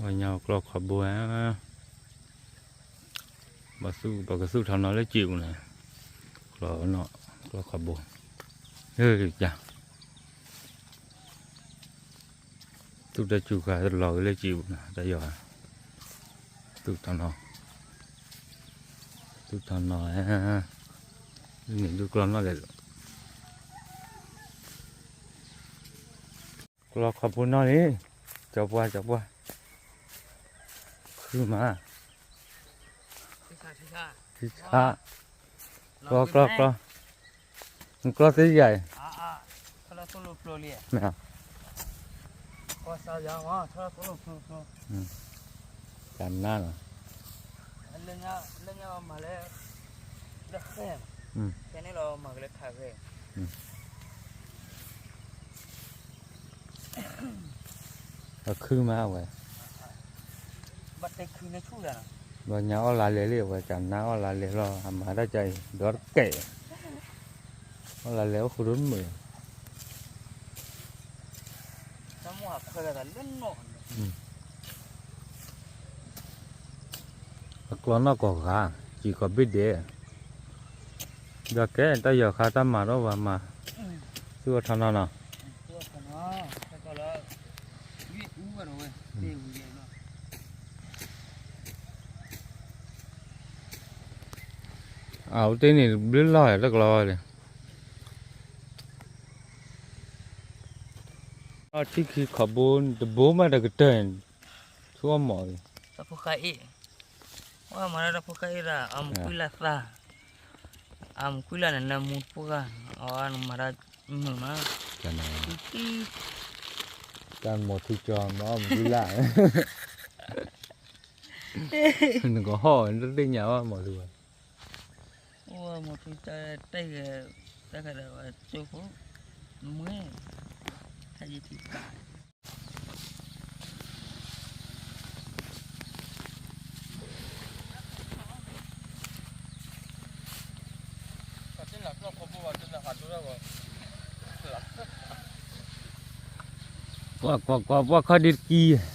ပှၤညါကျီခီဘိဧါ, ပှၤသူၣ် ပှၤကသူၣ်ထီၣ်နီၤလၢစံာ်ပူၤန့ၣ်, ကျီနီၤ, ကျီခီဘိ, ဟ့ၣ် ကၢ် သူၣ်တၢ်စူၤဃာ်လီၤက့ၤလၢစံာ်ပူၤန့ၣ် တၢ်ယီၤ, သူၣ်ထီၣ်နီၤ, သူၣ်ထီၣ်နီၤ, န့ၣ်ဒုးကျီနီၣ်လဲၣ်, ကျီခီဘိနီၣ်လံ, ကၠီပှၢ် ကၠီပှၢ်, ခုမး, ထံဆး, ကျီ ကျီ ကျီ, နကျီသ့ယၤအံၤ, မ့ၢ်, တၢ်နါလီၤ, လၢညါအီၤမၤလၢ, လၢဃဲ, ဖဲန့ၣ်လီၤမၤကလၢထးဃဲ, အခုမးဝဲ, ဘၣ်တဲခုန့ၣ်ဆူၣ်လီၤ, ဘၣ်ညါအီၣ်လါလဲလံဝဲ, ကနါအီၣ်လါလဲလီၤ, အမၤတၢ်ကါအံၤ ဒီတကဲး, အီၣ်လါလဲအိၣ်ဃုာ်ဒိၣ်မုာ်, တၢ်မိၣ်ဟးခွဲးလီၤသးလၢနီၢ်, အကျီနီၢ်ကီၢ်ဂၤ, စံာ်ကီၢ်ဘ့ၣ်ဒဲး, ဒီးကဲတၢ်ယီၤခါတၢ်မၤဒီးဝဲမၤ, သူၣ်အထီနီၤနီၤ, အဝဲသ့ၣ်န့ၣ်ဘျုးလီၢ်တကျီဝဲလံ, ထံခံခီဘိတဘိမးတကတၢၢ်, ဆူအီၣ်မီၢ်လံ, တၢ်ဖိဃါအ့ၣ်, ဝဲမၤဒၣ်တၢ်ဖိဃါအ့ၣ်ဒၣ် အမူကွံလၢသး, အမူကွံလၢန့ၣ် နမူတဖိဃါ, အဝဲနမၤဒၣ်မုာ်မး, တၢ်မီၢ်ထူကၠီမၤအီၣ်မူကွံလၢ, နကဟီၣ်နတသ့ၣ်ညါဘၣ်မီၢ်ထူ, အိၣ်မီၢ်ထူတၢ်တၢ်ဂဲၤ, တၢ်ဂဲၤဒီးဝဲကၠိဖိ, မွဲ, တၢ်ယံၤထံကး ကွၢ်ကွၢ်ကွၢ် ပှၤခီဒံတကံ